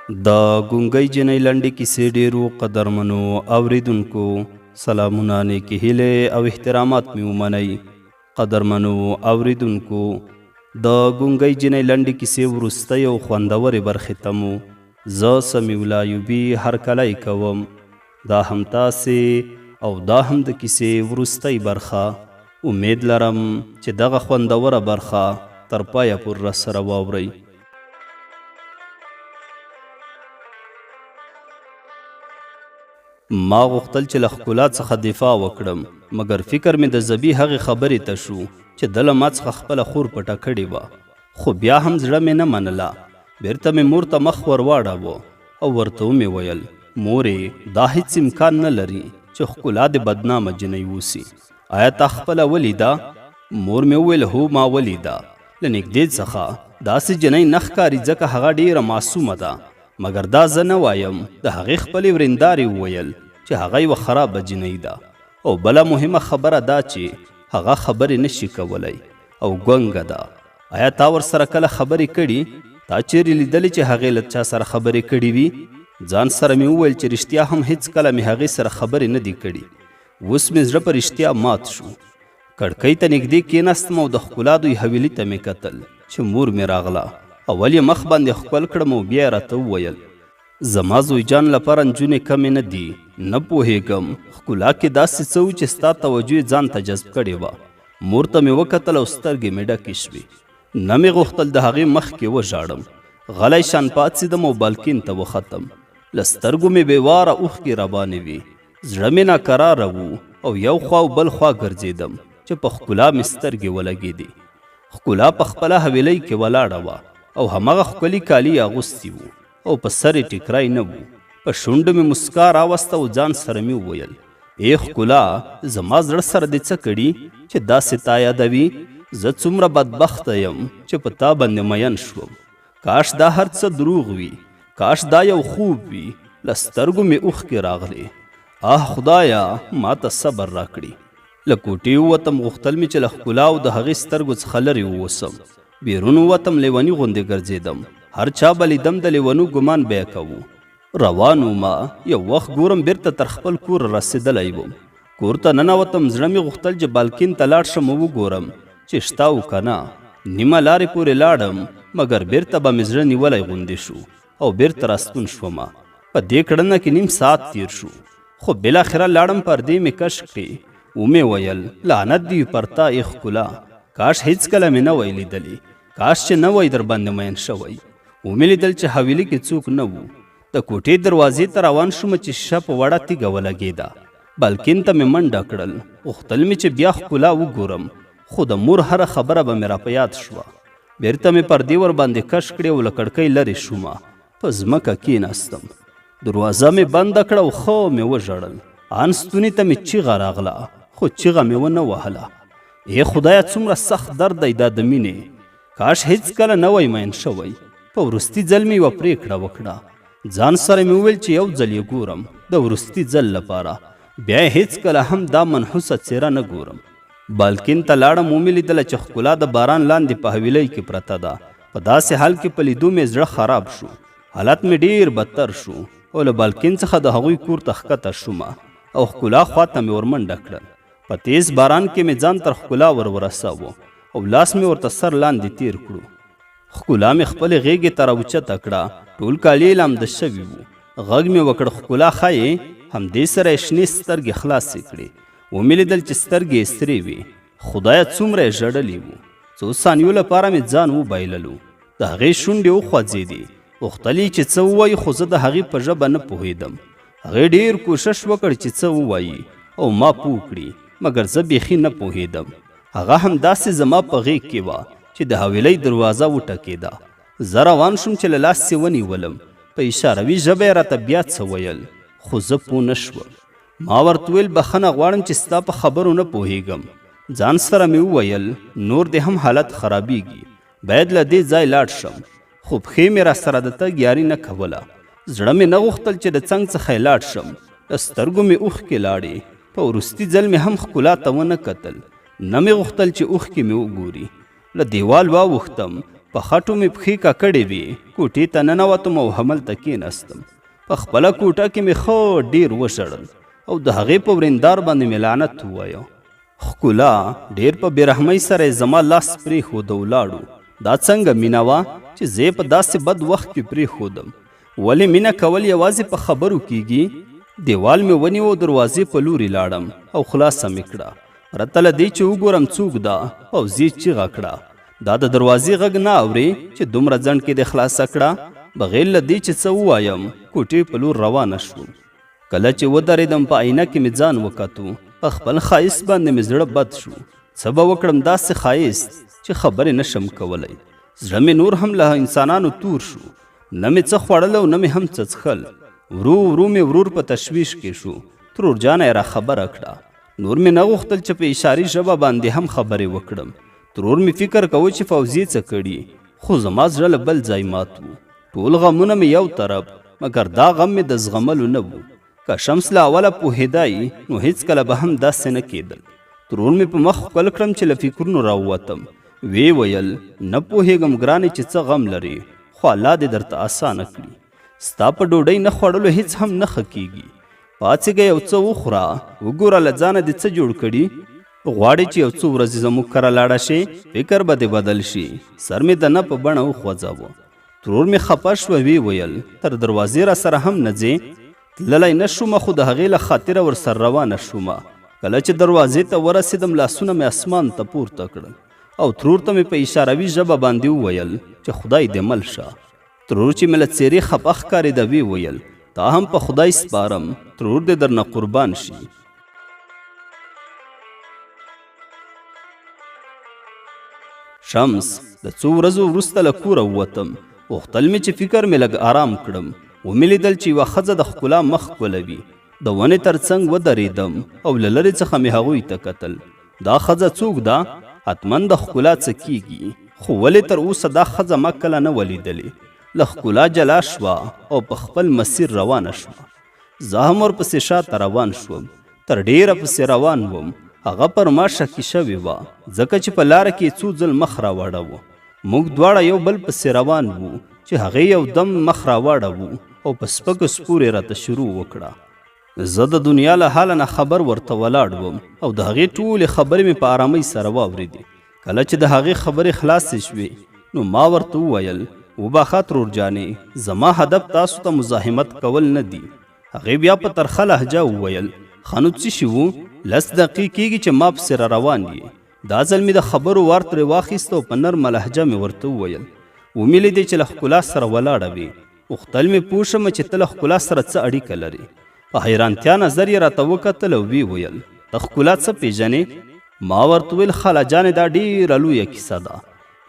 د ګونګۍ جنۍ لنډې کیسې ډېرو قدرمنو اوریدونکو سلامونه، نیکې هیلې او احترامات مې ومنئ. قدرمنو اوریدونکو، د ګونګۍ جنۍ لنډې کیسې وروستۍ او خوندورې برخې ته مو زه سمیع الله ایوبي هرکلی کوم. دا هم تاسې او دا هم د کیسې وروستۍ برخه. امید لرم چې دغه خوندوره برخه تر پایه پورې راسره واورئ. ما غوښتل چې له ښکلا څخه دفاع وکړم، مګر فکر مې د ذبیح هغې خبرې ته شو چې ده له ما څخه خپله خور پټه کړې وه. خو بیا هم زړه مې نه منله. بېرته مې مور ته مخ ور واړاوه او ورته ومې ویل، مورې، دا هېڅ امکان نه لري چې ښکلا دې بدنامه جینۍ اوسي. آیا تا خپله ولیده؟ مور مې وویل، هو، ما ولیده. له نږدې څخه داسې جینۍ نه ښکاري، ځکه هغه ډېره معصومه ده. مګر دا زه نه وایم، د هغې خپلې وریندارې وویل چې هغه یوه خرابه جینۍ ده. او بله مهمه خبره دا چې هغه خبرې نه شي کولی او ګونګه ده. آیا تا ورسره کله خبرې کړي؟ تا چیرې لیدلې چې هغې له چا سره خبرې کړي وي؟ ځان سره مې وویل چې رښتیا هم هیڅکله مې هغې سره خبرې نه دي کړي. اوس مې زړه په رښتیا مات شو. کړکۍ ته نږدې کېناستم او د ښکلا دوی حویلي ته مې کتل چې مور مې راغله. اول یې مخ باندې ښکل کړم او بیا یې راته وویل، زما زوی جان لپاره نجونې کمې نه دي. نه پوهېږم ښکلا کې داسې څه و چې ستا توجه یې ځان ته جذب کړې وه. مور ته مې وکتل او سترګې مې ډکې شوې. نه مې غوښتل د هغې مخ کې وژاړم. غلی شان پاڅېدم او بالکین ته وختم. له سترګو مې بې واره اوښکې روانې وې. زړه مې ناکراره و او یو خوا او بل خوا ګرځېدم چې په ښکلا مې سترګې ولګېدې. ښکلا په خپله حویلۍ کې ولاړه وه او همغه ښکلي کالي یې اغوستي وو او په سر یې ټیکری نه و. په شونډو مې موسکا راوسته او ځان سره مې وویل، ای ښکلا، زما زړه سره دې څه کړي چې داسې تا یادوي؟ زه څومره بدبخته یم چې په تا باندې مین شوم. کاش دا هر څه دروغ وي، کاش دا یو خوب وي. له سترګو مې اوښکې راغلې. آه خدایه، ما ته صبر راکړي. له کوټې ووتم، غوښتل مې چې له ښکلا او د هغې سترګو څخه لرې ووسم. بیرون ووتم، لیوني غوندې ګرځېدم. هر چا به لیدم د لیونو ګمان به یې کوو. روان وم، یو وخت ګورم بیرته تر خپل کوره رسېدلی وم. کور ته ننوتم، زړه مې غوښتل چې بالکین ته لاړ شم او وګورم چې شته او که نه. نیمه لارې پورې لاړم، مګر بیرته به مې زړه نیولی غوندې شو او بیرته راستون شوم. په دې کړنه کې نیم ساعت تیر شو، خو بالاخره لاړم، پردې مې کش کړې. ومې ویل، لعنت دې وي پر تا ای ښکلا، کاش هیڅکله مې نه وای لیدلې، کاش چې نه وای در باندې مین شوی. ومې لیدل چې حویلي کې څوک نه وو. د کوټې دروازې ته روان شوم چې شیشه په وړه تیږه ولګېده. بالکین ته مې منډه کړل، غوښتل مې چې بیا ښکلا وګورم، خو د مور هره خبره به مې را په یاد شوه. بیرته مې پردې ورباندې کش کړې او له کړکۍ لرې شوم، په ځمکه کېناستم. دروازه مې بنده کړه او ښه مې وژړل. ان ستوني ته مې چیغه راغله، خو چیغه مې ونه وهله. ای خدایه، څومره سخت درد دی دا د مینې. کاش هیڅکله نه وای مین شوی. په وروستي ځل مې یوه پرېکړه وکړه. ځان سره مې وویل چې یو ځل یې ګورم، د وروستي ځل لپاره. بیا یې هیڅکله هم دا منحوسه څېره نه ګورم. بالکین ته لاړم، ومې لیدله چې ښکلا د باران لاندې په حویلۍ کې پرته ده. په داسې حال کې په لیدو مې زړه خراب شو. حالت مې ډېر بدتر شو او له بالکین څخه د هغوی کور ته ښکته شوم او ښکلا خواته مې ورمنډه کړل. په تیز باران کې مې ځان تر ښکلا ور ورساوه او لاس مې ورته سر لاندې تیر کړو. ښکلا مې خپلې غېږې ته راوچته کړه، ټول کالي یې لامده شوي وو. غږ مې وکړ، ښکلا ښه یې؟ همدې سره یې شنې سترګې خلاصې کړې. ومې لیدل چې سترګې یې سرې وې. خدایه څومره یې ژړلي وو. څو ثانیو لپاره مې ځان وبایللو. د هغې شونډې وخوځېدې، غوښتل یې چې څه ووایي، خو زه د هغې په ژبه نه پوهېدم. هغې ډېر کوشش وکړ چې څه ووایي او ما پوه کړي، مګر زه بیخي نه پوهېدم. هغه همداسې زما په غېږ کې وه چې د حویلۍ دروازه وټکېده. زه روان شوم چې له لاس یې ونیولم. په اشاروي ژبه یې راته بیا څه ویل، خو زه پوه نه شوم. ما ورته وویل، بخښنه غواړم چې ستا په خبرو نه پوهېږم. ځان سره مې وویل، نور دې هم حالت خرابېږي، باید له دې ځای لاړ شم. خو پښې مې راسره د تګ یاري نه کوله. زړه مې نه غوښتل چې د څنګ څخه یې لاړ شم. له سترګو مې اوښکې لاړې. په وروستي ځل مې هم ښکلا ته ونه کتل. نه مې غوښتل چې اوښکې مې وګوري. له دیوال واوښتم، په خټو مې پښې ککړې وې. کوټې ته ننوتم او هملته کېناستم. په خپله کوټه کې مې ښه ډېر وژړل او د هغې په وریندار باندې مې لعنت ووایه. ښکلا ډېر په بېرحمۍ سره یې زما لاس پرېښود او لاړو. دا څنګه مینه وه چې زه یې په داسې بد وخت کې پرېښودم؟ ولې مینه کول یوازې په خبرو کیږي؟ دیوال مې ونیو او دروازې په لوري لاړم او خلاصه مې کړه. پرته له دې چې وګورم څوک ده، فوزیې چیغه کړه، دا د دروازې غږ نه اورې چې دومره ځنډ کې دې خلاصه کړه؟ بغیر له دې چې څه ووایم، کوټې په لور روانه شوم. کله چې ودرېدم په آینه کې مې ځان وکتو، په خپل ښایست باندې مې زړه بد شو. څه به وکړم داسې ښایست چې خبرې نه شم کولی. زړه مې نور هم له انسانانو تور شو. نه مې څه خوړل او نه مې هم څه څښل. ورو ورو مې ورور په تشویش کې شو. ترور جانه یې راخبره کړه. نور مې نه غوښتل چې په اشاري ژبه باندې هم خبرې وکړم. ترور مې فکر کاوه چې فوزیې څه کړي، خو زما زړه له بل ځای مات و. ټول غمونه مې یو طرف، مګر دا غم مې د زغملو نه و. که شمس له اوله پوهېدای نو هېڅکله به هم داسې نه کېدل. ترور مې په مخ ښکل کړم چې له فکرونو راووتم. ویې ویل، نه پوهېږم ګرانې چې څه غم لرې، خو الله دې درته اسانه کړي. ستا په ډوډۍ نه خوړلو هېڅ هم نه ښه کېږي. پاڅېږه یو څه وخوره، وګوره له ځانه دې څه جوړ کړي. غواړې چې یو څو ورځې زموږ کره لاړه شې، فکر به دې بدل شي. سر مې د نه په بڼه وخوځاوه. ترور مې خپه شوه، ویې ویل، تر دروازې راسره هم نه ځې؟ تللی نه شومه، خو د هغې له خاطره ورسره روانه شومه. کله چې دروازې ته ورسېدم، لاسونه مې اسمان ته پورته کړل او ترور ته مې په اشاروي ژبه باندې وویل چې خدای دې مل شه. ترور چې مې له څېرې خپه ښکارېده، ویې ویل، تا هم په خدای سپارم، ترور دې درنه قربان شي. شمس د څو ورځو وروسته له کوره ووتم. غوښتل مې چې فکر مې لږ آرام کړم. ومې لیدل چې یوه ښځه د ښکلا مخ ښکلوي. د ونې تر څنګ ودرېدم او له لرې څخه مې هغوی ته کتل. دا ښځه څوک ده؟ حتما د ښکلا څه کیږي. خو ولې تر اوسه دا ښځه ما کله نه وه لیدلې؟ له ښکلا جلا شوه او په خپل مسیر روانه شوه. زه هم ورپسې شاته روان شوم. تر ډېره پسې روان وم. هغه پر ما شکي شوې وه، ځکه چې په لاره کې یې څو ځل مخ راواړاوه. موږ دواړه یو بل پسې روان وو چې هغې یو دم مخ راواړاوه او په سپکو سپور یې راته شروع وکړه. زه د دنیا له حاله نه خبر ورته ولاړ وم او د هغې ټولې خبرې مې په آرامۍ سره واورېدې. کله چې د هغې خبرې خلاصې شوې نو ما ورته وویل، وبخښه ترور جانې، زما هدف تاسو ته مزاحمت کول نه دي. هغې بیا په ترخه لهجه وویل، ښه نو څه شي وو؟ لس دقیقې کېږي چې ما پسې را روان یې. دا ځل مې د خبرو وار ترې واخیست او په نرمه لهجه مې ورته وویل، ومې لیدې چې له ښکلا سره ولاړه وې، غوښتل مې پوه شم چې ته له ښکلا سره څه اړیکه لرې. په حیرانتیا نظر یې راته وکتل او ویې ویل، ته ښکلا څه پېژنې؟ ما ورته وویل، خاله جانې دا ډېره لویه کیسه ده،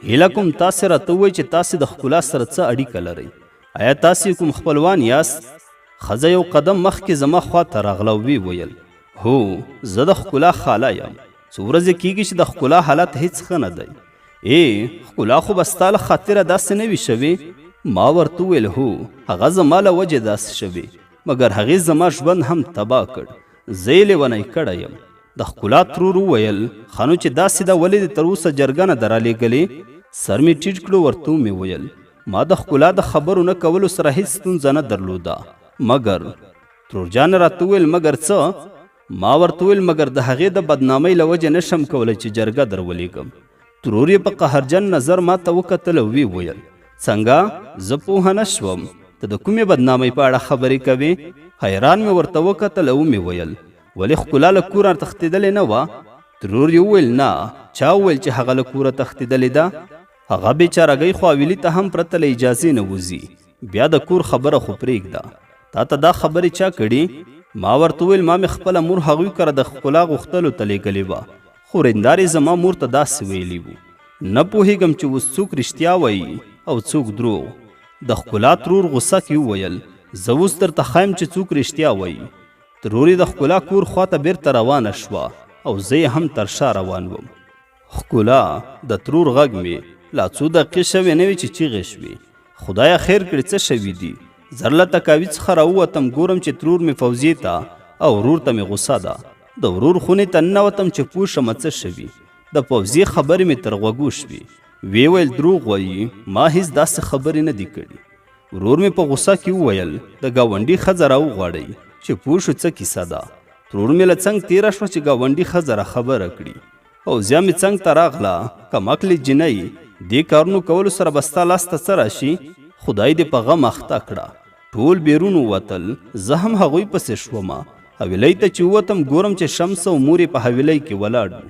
هیله کوم تاسې راته ووایئ چې تاسې د ښکلا سره څه اړیکه لرئ؟ ایا تاسې کوم خپلوان یاست؟ ښځه یو قدم مخکې زما خواته راغله او ویې ویل، هو، زه د ښکلا خاله یم. څو ورځې کیږي چې د ښکلا حالت هیڅ ښه نه دی. ای، ښکلا خو به ستا له خاطره داسې نه وي شوې؟ ما ورته وویل، هو، هغه زما له وجې داسې شوې، مګر هغې زما ژوند هم تباه کړ، زه یې لیونی کړی یم. د ښکلا ترور وویل، ښه نو چې داسې ده ولې دې تر اوسه جرګه نه ده رالیږلې؟ سر مې ټیټ کړو ورته ومې ویل، ما د ښکلا د خبرو نه کولو سره هیڅ ستونزه نه درلوده، مګر. ترور جانې راته وویل، مګر څه؟ ما ورته وویل، مګر د هغې د بدنامۍ له وجې نه شم کولی چې جرګه در ولیږم. ترور یې په قهرجن نظر ما ته وکتل او ویې ویل، څنګه؟ زه پوه نه شوم، ته د کومې بدنامۍ په اړه خبرې کوې؟ حیران مې ورته وکتل او ومې ویل، ولې ښکلا له کوره تښتېدلې نه وه؟ ترور یې وویل، نه، چا وویل چې هغه له کوره تښتېدلې ده؟ هغه بېچارګۍ خو حویلي ته هم پرته له اجازې نه وځي، بیا د کور خبره خو پرېږده. تا ته دا خبرې چا کړي؟ ما ورته وویل، ما مې خپله مور هغوی کره د ښکلا غوښتلو ته لېږلې وه، خو ورېندار یې زما مور ته داسې ویلي وو. نه پوهېږم چې اوس څوک رښتیا وایي او څوک دروغ. د ښکلا ترور غوسه کې وویل، زه اوس درته ښایم چې څوک رښتیا وایي. ترور یې د ښکلا کور خواته بېرته روانه شوه او زه یې هم تر شا روان وم. ښکلا، د ترور غږ مې لا څو دقیقې شوې نه وې چې چیغې شوې، خدایه خیر کړې څه شوي دي؟ زر له تکاوي څخه راووتم، ګورم چې ترور مې فوزیې ته او ورور ته مې غوسه ده. د ورور خونې ته ننوتم چې پوه شم څه شوي. د فوزیې خبرې مې تر غوږو شوې. ویې ویل دروغ وایي، ما هیڅ داسې خبرې نه دي کړي. ورور مې په غوسه کې وویل د ګاونډي ښځه راوغواړئ چې پوه شو څه کیسه ده. ترور مې له څنګ تېره شوه چې ګاونډي ښځه را خبره کړي. فوزیه مې څنګ ته راغله، کمعقلې جینۍ، دې کارونو کولو سره به ستا لاس ته څه راشي؟ خدای دې په غم اخته کړه. ټول بیرون ووتل، زه هم هغوی پسې شوم. حویلۍ ته چې ووتم ګورم چې شمس او مور یې په حویلۍ کې ولاړ وو.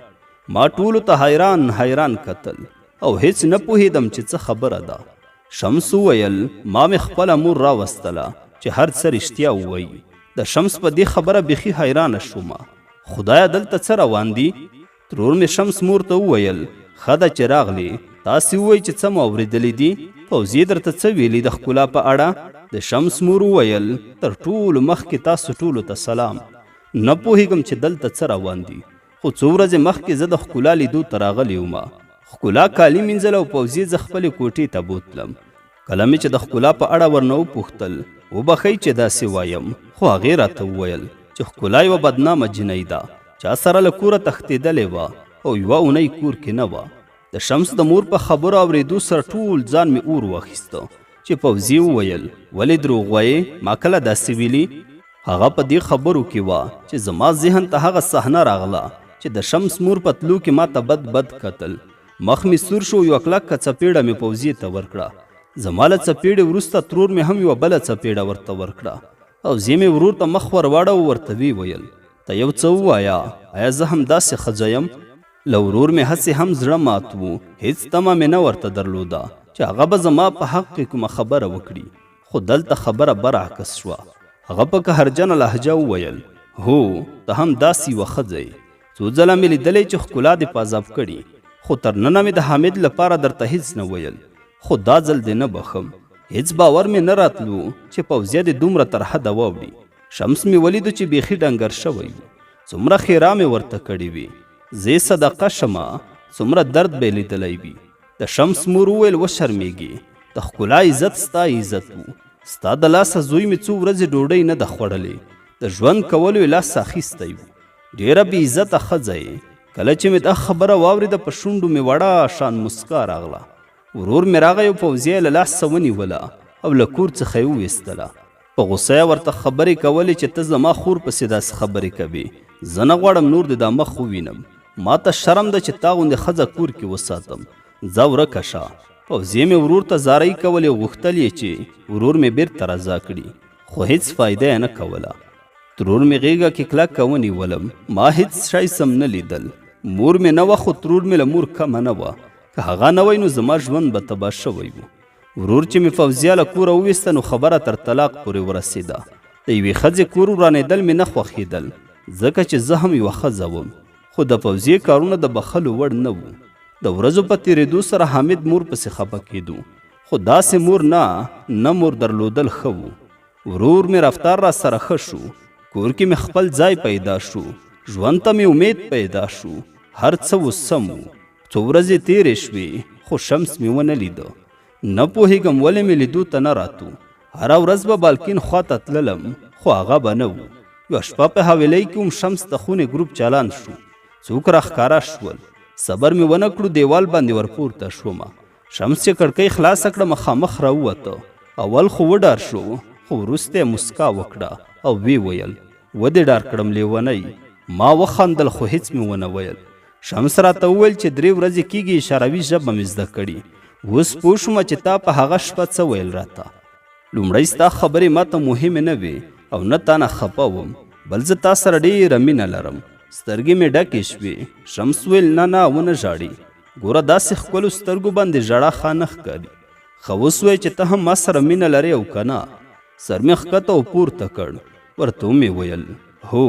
ما ټولو ته حیران حیران کتل او هیڅ نه پوهېدم چې څه خبره ده. شمس وویل ما مې خپله مور راوستله چې هر څه رښتیا ووایي. د شمس په دې خبره بیخي حیرانه شوم. خدایه دلته څه روان دي؟ ترور مې شمس مور ته وویل ښه ده چې راغلې، تاسې ووایئ چې څه مو اورېدلي دي؟ فوزیې درته څه ویلي د ښکلا په اړه؟ د شمس مور وویل تر ټولو مخکې تاسو ټولو ته سلام. نه پوهېږم چې دلته څه روان دي، خو څو ورځې مخکې زه د ښکلا لیدو ته راغلی وم. ښکلا کالي مینځل او فوزیې زه خپلې کوټې ته بوتلم. کله مې چې د ښکلا په اړه ورنه وپوښتل، وبخښئ چې داسې وایم، خو هغې راته وویل چې ښکلا یوه بدنامه جینۍ ده، چا سره له کوره تښتېدلې وه او یوه اونۍ کور کې نه وه. د شمس د مور په خبرو اورېدو سره ټول ځان مې اور واخیسته چې فوزیې وویل ولې دروغ وایې، ما کله داسې ویلي؟ هغه په دې خبرو کې وه چې زما ذهن ته هغه صحنه راغله چې د شمس مور په تلو کې ماته بد بد کتل. مخ مې سور شو، یوه کلکه څپېړه مې فوزیې ته ورکړه. زما له څپېړې وروسته ترور مې هم یوه بله څپېړه ورته ورکړه. فوزیې مې ورور ته مخ ور واړاوه، ورته ویې ویل ته یو څه ووایه، ایا زه هم داسې ښځه یم؟ له ورور مې هسې هم زړه مات و، هیڅ تمه مې نه ورته درلوده چې هغه به زما په حق کې کومه خبره وکړي، خو دلته خبره برعکس شوه. هغه په قهرجنه لهجه وویل هو ته هم داسې یوه ښځه یې، څو ځله مې لیدلی چې ښکلا دې په عذاب کړي، خو تر ننه مې د حامد لپاره درته هیڅ نه ویل، خو دا ځل دې نه بخښم. هیڅ باور مې نه راتلو چې فوزیه دې دومره تر حده واوړي. شمس مې ولیدو چې بیخي ډنګر شوی و، څومره ښېرا مې ورته کړې وي، زه یې صدقه شمه، څومره درد به یې لیدلی وي. د شمس مور وویل وشرمېږې، د ښکلا عزت ستا عزت و، ستا د لاسه زوی مې څو ورځې ډوډۍ نه ده خوړلې، د ژوند کولو یې لاس اخیستی و، ډېره بې عزته ښځه یې. کله چې مې دا خبره واورېده په شونډو مې وړه شان مسکا راغله. ورور مې راغی او فوزیه یې له لاسه ونیوله او له کور څخه یې وویستله. په غوسه یې ورته خبرې کولې چې ته زما خور پسې داسې خبرې کوې، زه نه غواړم نور دې دا مخ ووینم، ما ته شرم ده چې تا غوندې ښځه کور کې وساتم، ځه ورکه شه. فوزیې مې ورور ته زارۍ کولې او غوښتل یې چې ورور مې بیرته رضا کړي، خو هیڅ فایده یې نه کوله. ترور مې غېږه کې کلکه ونیولم، ما هیڅ شی سم نه لیدل. مور مې نه وه، خو ترور مې له مور کمه نه وه، که هغه نه وای نو زما ژوند به تباه شوی و. ورور چې مې فوزیه له کوره وویسته نو خبره تر طلاق پورې ورسېده. د یوې ښځې کور ورانېدل مې نه خوښېدل، ځکه چې زه هم یوه ښځه وم، خو د فوزیې کارونه د بخښلو وړ نه وو. د ورځو په تېرېدو سره حامد مور پسې خپه کېدو، خو داسې مور نه، نه مور درلودل ښه وو. ورور مې رفتار را سره ښه شو، کور کې مې خپل ځای پیدا شو، ژوند ته مې امید پیدا شو، هر څه اوس سم وو. څو ورځې تېرې شوې، خو شمس مې ونه لیده. نه پوهېږم ولې مې لیدو ته نه راتو. هره ورځ به بالکین خواته تللم، خو هغه به نه و. یوه شپه په حویلۍ کې وم، شمس د خونې ګروپ چالان شو، څوک راښکاره شول. صبر مې ونه کړو، دیوال باندې ورپورته شوم. شمس چې کړکۍ خلاصه کړه مخامخ راووته. اول خو وډار شو، خو وروسته یې مسکا وکړه او ویې ویل ودې ډار کړم لیونی. ما وخندل، خو هیڅ مې ونه ویل. شمس راته وویل چې 3 ورځې کیږي اشاروي ژبه مې زده کړي، اوس پوه شوم چې تا په هغه شپه څه ویل راته. لومړی ستا خبرې ما ته مهمې نه وې او نه تا نه خپه وم، بل زه تا سره ډېره مینه لرم. سترګې مې ډکې شوې. شمس ویل نه نه ونه ژاړي، ګوره داسې ښکلو سترګو باندې ژړا ښه نه ښکاري. ښه اوس وایې چې ته هم ما سره مینه لرې او که نه؟ سر مې ښکته او پورته کړ، ورته ومې ویل هو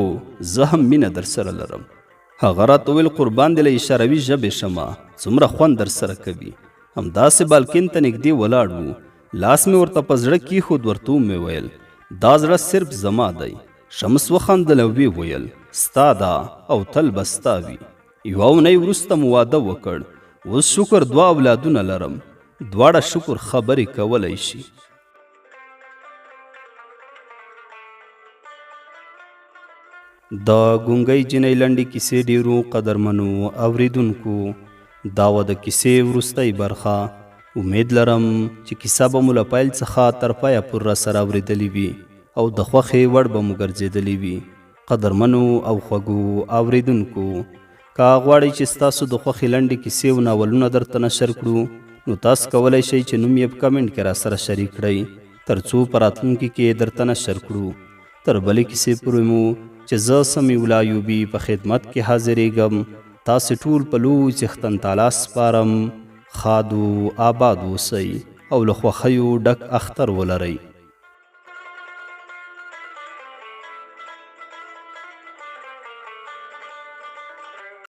زه هم مینه درسره لرم. هغه راته وویل قربان دې له اشاروي ژبې شمه، څومره خوند درسره کوي. همداسې بالکین ته نږدې ولاړ وو، لاس مې ورته په زړه کیښود، ورته ومې ویل دا زړه صرف زما دی. شمس وخندل او ویې ویل ستا ده او تل به ستا وي. یوه اونۍ وروسته مو واده وکړ. اوس شکر 2 اولادونه لرم، دواړه شکر خبرې کولی شي. د ګونګۍ جینۍ لنډې کیسې ډیرو قدرمنو اوریدونکو، دا وه د کیسې وروستۍ برخه. امید لرم چې کیسه به مو له پیل څخه تر پایه پورې راسره اورېدلې وي او د خوښې وړ به مو ګرځېدلې وي. قدرمنو او خوږو اورېدونکو! که غواړئ چې ستاسو د خوښې لنډې کیسې او ناولونه درته نشر کړو، نو تاسو کولی شئ چې نوم یې په کمنټ کې راسره شریک کړئ، ترڅو په راتلونکي کې یې درته نشر کړو. تر بلې کیسې پورې مو چې زه سمیع الله ایوبي په خدمت کې حاضرېږم، تاسې ټول په لوی څښتن تعالی سپارم. ښاد و آباد اوسئ او له خوښیو ډک اختر ولرئ.